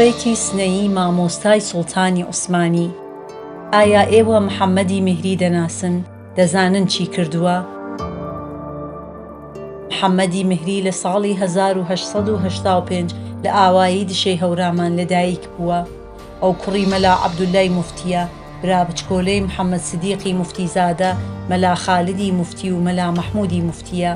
کوڕێکی سنەیی مامۆستای سوڵتانی عوسمانی. ئایا ئێوە محەممەدی میهری دەناسن؟ دەزانن چی کردووە؟ محەممەدی میهری لە ساڵی 1885 لە ئاوایی دشەی هەورامان لەدایک بووە. ئەو کوڕی مەلا عەبدولای موفتییە، برا بچکۆلەی محەممەد سدیقی موفتیزادە، مەلا خالدی موفتی و مەلا مەحموودی موفتییە.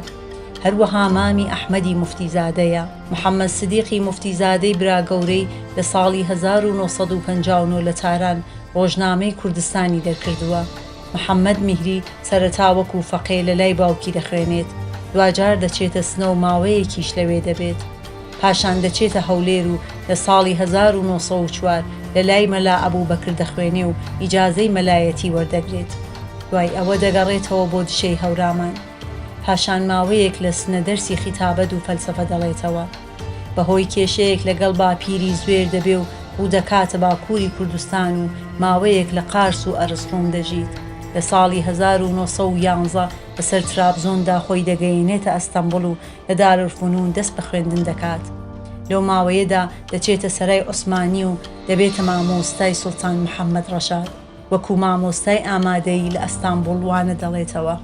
هەروەها مامی ئەحمەدی موفتیزادەیە. محەممەد سدیقی موفتیزادەی برا گەورەی لە ساڵی 1959 لە تاران ڕۆژنامەی کوردستانی دەرکردووە. محەممەد میهری سەرەتا وەکوو فەقێ لە لای باوکی دەخوێنێت، دواجار دەچێتە سنە و ماوەیەکیش لەوێ دەبێت. پاشان دەچێتە هەولێر و لە ساڵی 1904 لە لای مەلا ئەبوبەکر دەخوێنێ و ئیجازەی مەلایەتی وەردەگرێت. دوای ئەوە دەگەڕێتەوە بۆ دشەی هەورامان. پاشان ماوەیەک لە سنە دەرسی خیتابەت و فەلسەفە دەڵێتەوە. بە هۆی کێشەیەک لە گەڵ باپیری زوێر دەبێ و ڕوودەکاتە باکووری کوردستان و ماوەیەک لە قارس و ئەرزڕوم دەژیت. لە ساڵی 1911 بە سەر ترابزۆندا خۆی دەگەیەنێتە ئەستەنبوڵ و لە دارالفنون دەست بە خوێندن دەکات. لەو ماوەیەدا دەچێتە سەرای عوسمانی و دەبێتە مامۆستای سوڵتان محەممەد ڕەشاد. وەکوو مامۆستای ئامادەیی لە ئەستانبوڵ وانە دەڵێتەوە.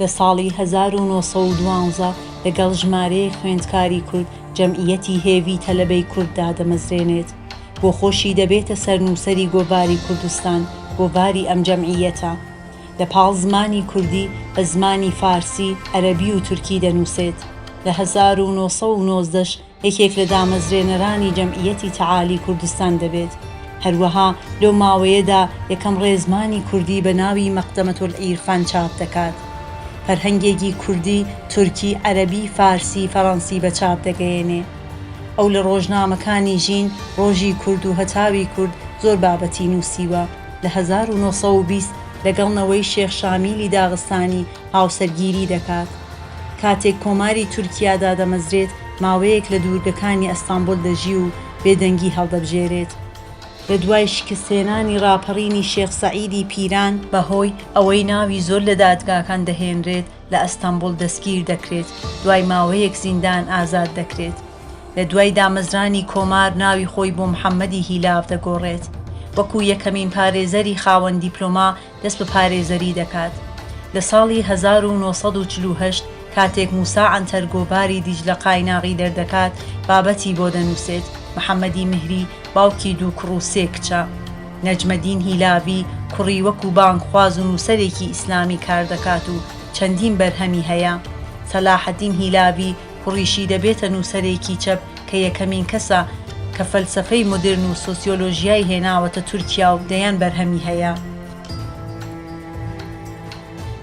لە ساڵی 1912 لەگەڵ ژمارەیەک خوێندکاری کورد جەمعیەتی هێڤی تەلەبەی کورد دادەمەزرێنێت. بۆ خۆشی دەبێتە سەرنووسەری گۆڤاری کوردستان، گۆڤاری ئەم جەمعیەتە. لە پاڵ زمانی کوردی بە زمانی فارسی، عەرەبی و تورکی دەنووسێت. لە 1919 ش یەکێک لە دامەزرێنەرانی جەمعیەتی تەعالی کوردستان دەبێت. هەروەها لەو ماوەیەدا یەکەم ڕێزمانی کوردی بە ناوی مقدمە العرفان چاپ دەکات. فەرهەنگێکی کوردی، تورکی، عەرەبی، فارسی، فەڕەنسی بە چاپ دەگەیەنێ. ئەو لە ڕۆژنامەکانی ژین، ڕۆژی کورد و هەتاوی کورد زۆر بابەتی نووسیوە. لە 1920 لەگەڵ نەوەی شێخ شامیلی داغستانی هاوسەرگیری دەکات. کاتێک کۆماری تورکیا دادەمەزرێت، ماوەیەک لە دوورگەکانی ئەستانبۆل دەژی و بێدەنگی هەڵدەبژێرێت. لە دوای شکستهێنانی ڕاپەڕینی شێخ سەعیدی پیران، بەهۆی ئەوەی ناوی زۆر لە دادگاکان دەهێنرێت لە ئەستەنبوڵ دەستگیر دەکرێت، دوای ماوەیەک زیندان ئازاد دەکرێت. لە دوای دامەزرانی کۆمار ناوی خۆی بۆ محەممەدی هیلاڤ دەگۆڕێت. وەکوو یەکەمین پارێزەری خاوەن دیپلۆما دەست بە پارێزەری دەکات. لە ساڵی 1948 کاتێک موسا عەنتەر گۆڤاری دیجلە قایناغی دەردەکات، بابەتی بۆ دەنووسێت، محەمەدی مهری باوکی دوو کوڕ و سێ کچە. نەجمەدین هیلاڤی کوڕی وەکوو بانگخواز و نووسەرێکی ئیسلامی کار دەکات و چەندین بەرهەمی هەیە. سەلاحەدین هیلاڤی کوڕیشی دەبێتە نووسەرێکی چەپ کە یەکەمین کەسە کە فەلسەفەی مۆدێرن و سۆسیۆلۆژیای هێناوەتە تورکیا و دەیان بەرهەمی هەیە.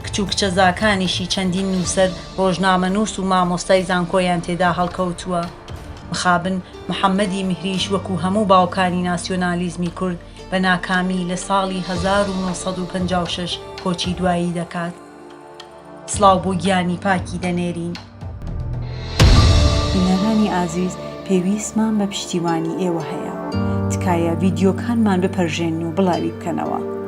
کچ و کچەزاکانیشی چەندین نووسەر، ڕۆژنامەنووس و مامۆستای زانکۆیان تێدا هەڵکەوتووە. مخابن محەمەدی میهریش وەکوو هەموو باوکانی ناسیۆنالیزمی کورد بە ناکامی لە ساڵی 1956 کۆچی دوایی دەکات. سڵاو بۆ گیانی پاکی دەنێرین. بینەرانی ئازیز پێویستمان بە پشتیوانی ئێوە هەیە تکایە ڤیدیۆکانمان بپەرژێنن و بڵاوی بکەنەوە.